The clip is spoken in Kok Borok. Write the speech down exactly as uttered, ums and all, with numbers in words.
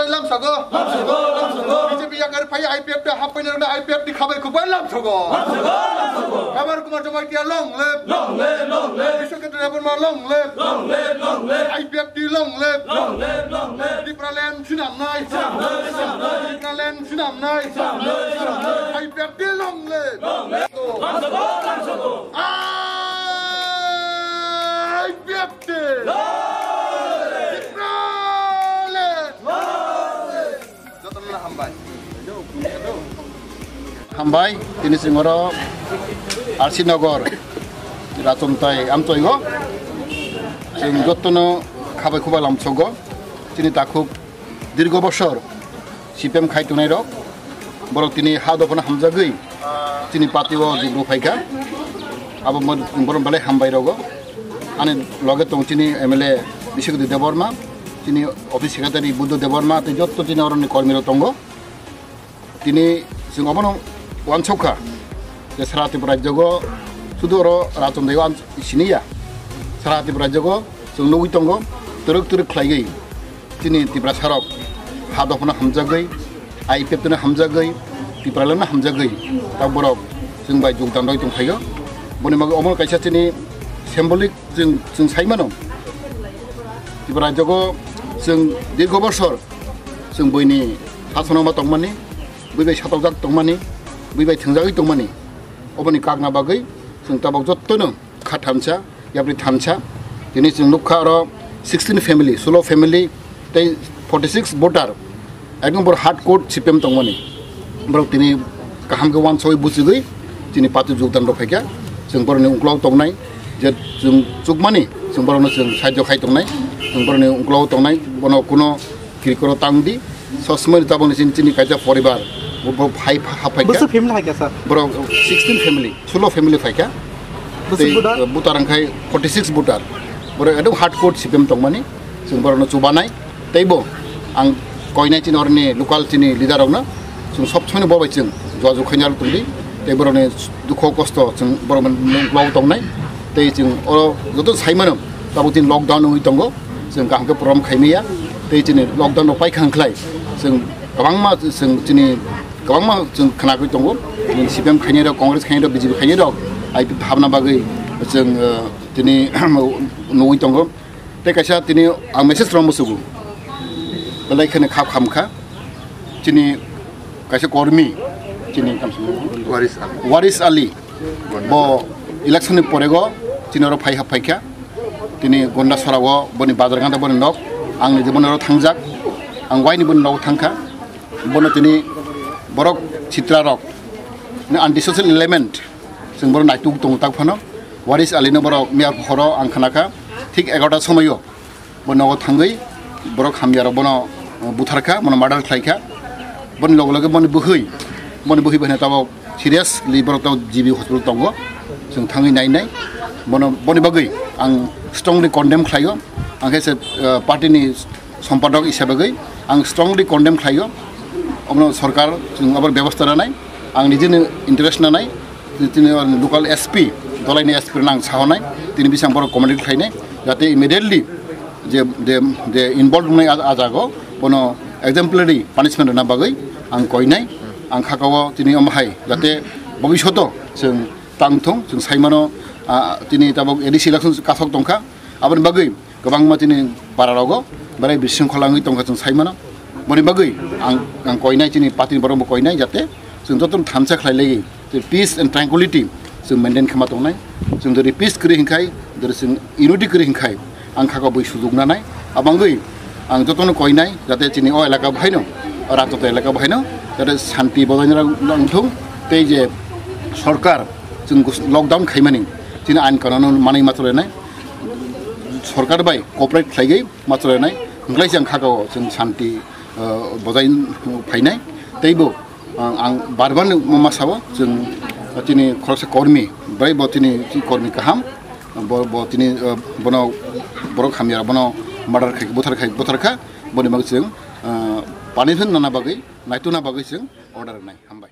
Lamsogo. Lamsogo, lamsogo. B J P yakar phai I P F T happaina rwna I P F T khabai khukbai lamsogo. Lamsogo, lamsogo. Ramar Kumar Jamatia long live. Long live, long live. Vishwaketu Debbarma long live. Long live, long live. I P F T long live. Long live, long live. Tipraland sinamnai. Sinamnai, sinamnai. Tipraland sinamnai. Sinamnai, sinamnai. I P F T long live. Long live. Lamsogo, lamsogo. I P F T. Long live. Tipraland. Long live. Jotono hambai. Hambai, tini chwng oro R C Nagar, Rachomtai amchoigo. Chwng jotono khabai khubai lamsogo. Chini takhuk dirgo bosor C P M khai tongnai rok. Borok tini ha dophano hamjagwi chini party o jukbo phaikha. Abo mo-, borok belai hambai rogo. Ani loge tong chini M L A Bishwakoti Debbarma, chini office secretary Buddha Debbarma, tei jotto chini oroni kormi rok tongo. Tini chwng obono uansukha je sara Tripura rajyogo sudu oro Rachomtai o siniya. Sara Tripura rajyogo chwng nugwi tongo, twrwk twrwk khlaigwi. Chini Tiprasarok ha dophano hamjagwi, I P F T no hamjagwi, Tipraland no hamjagwi, ta borok chwng bai jogdan rwi tongphaio. Boni bagwi omo kaisa chini symbolic chwng, chwng sai mano. Tripura rajyogo chwng dirgo bosor chwng buini sasonoma tongmani, bui bai satokjak tongmani, bui bai thwngjagwi tongmani. Oboni kakna bagwi chwng tabok jottono kha thansa, yapri thansa. Tini chwng nukha oro sixteen family, sulo family tei forty six voter. Ekdom borok hard code C P M tongmani. Borok tini kaham khe uansugwi buchigwi chini party jogdan rok phaikha. Chwng borokni uklok tongnai je chwng chukmani, chwng borokno chwng sahajyo khai tongnai. Chwng borokni uklok tongnai, bono kuno kirikoro tang di, sosmani tabangni chini, chini kaisa poribar, bo, bo phai, ha phaikha. Bwswk family hai kha, sir? Borok sixteen family, sulo family phaikha. Bwswk tei, voter? Eh, voter wngkhai forty six voter. Borok ekdom hard code C P M tongmani, chwng borokno chubanai. Teibo ang koinai chini oroni local chini leader rokno, chwng sob soino bo bai chwng jogajog khaina tongdi. Tei borokni dukho kosto chwng borok mani nuklo tongnai. Tei chwng oro joto sai mano, tabuk chini lockdown wngwi tongo. Chwng kaham khe program khaimaya, tei chini lockdown rok paikha wngkhlai chwng kwbangma chwng chini kwbangma chwng khnagwi tongo. Chini C P M khainai rok, Congress khainai rok, B J P khainai rok, I P F T habna bagwi chwng, eh, tini nugwi tongo. Tei kaisa tini ang message rwna musugo, belai kheno khap hamkha chini kaisa kormi, chini Waris Ali. Waris Ali. Bo election ni porego chini oro phai hap phaikha. Tini Gonda Sora o boni bazar ganda boni nok. Ang niji boni oro thangjak. Ang waini boni nogo thangkha. Bono tini borok chitra rok, ni anti social element. Chwng borok naituk tongo tak phano. Waris Ali no borok miyar horo ang khanakha. Thik egarota somoio. Bo nogo thangwi borok hamya rok bono, uh, butharkha, bono murder khlaikha. Boni loge loge boni bwhwi, boni bwhwi bai tabok seriously borok tabok G B hospital tongo. Chwng thangwi nainai. Bono, boni bagwi ang strongly condemn khlaio. Ang khe se, uh, party ni sompadok isa bagwi ang strongly condemn khlaio. Omono sorkar chwng aboni bebosta nanai. Ang nijini interest nanai. Tini local S P, dolaini S P rok nang sahonai, tini bising borok communicate khlainai, jate immediately je, je, je involved wngnai a, a jago, bono exemplary punishment rwna bagwi ang koinai, ang khakao tini omo hai, jate bobishoto chwng tangthung, chwng saimano, ah, tini tabok A D C election kasok tongkha, aboni bagwi kwbangma chini para rogo belai bisingkhola wngwi tongkha chwng saimano. Boni bagwi ang, ang koinai chini party ni borok bo koinai jate chwng jotono thansa khlai laiwi tei peace and tranquility chwng maintain khama tongnai. Chwng jodi peace kwrwi hinkhai, jodi chwng unity kwrwi hinkhai ang khakao bui sujuk nanai. Abangwi ang jotono koinai jate chini o elaka bo haino, o Rajotto elaka bo haino jate shanti bojai rok wngthung tei je sorkar chwng lockdown khaimani chini ain kanun manwi ma cholainai. Sorkar bai cooperate khlaigwi ma chwrainai, hwnkhai se ang khakao chwng shanti, uh, bojai phainai. Teibo, uh, ang bar bar no ma sao, chwng chini khoroksa kormi, bai bo chini kormi kaham, bo, bo chini, uh, bono borok hamya bono murder khai, buthar khai, buthar kha, boni bagwi chwng, uh, punishment nana bagwi, naituna bagwi chwng order rwnai. Hambai.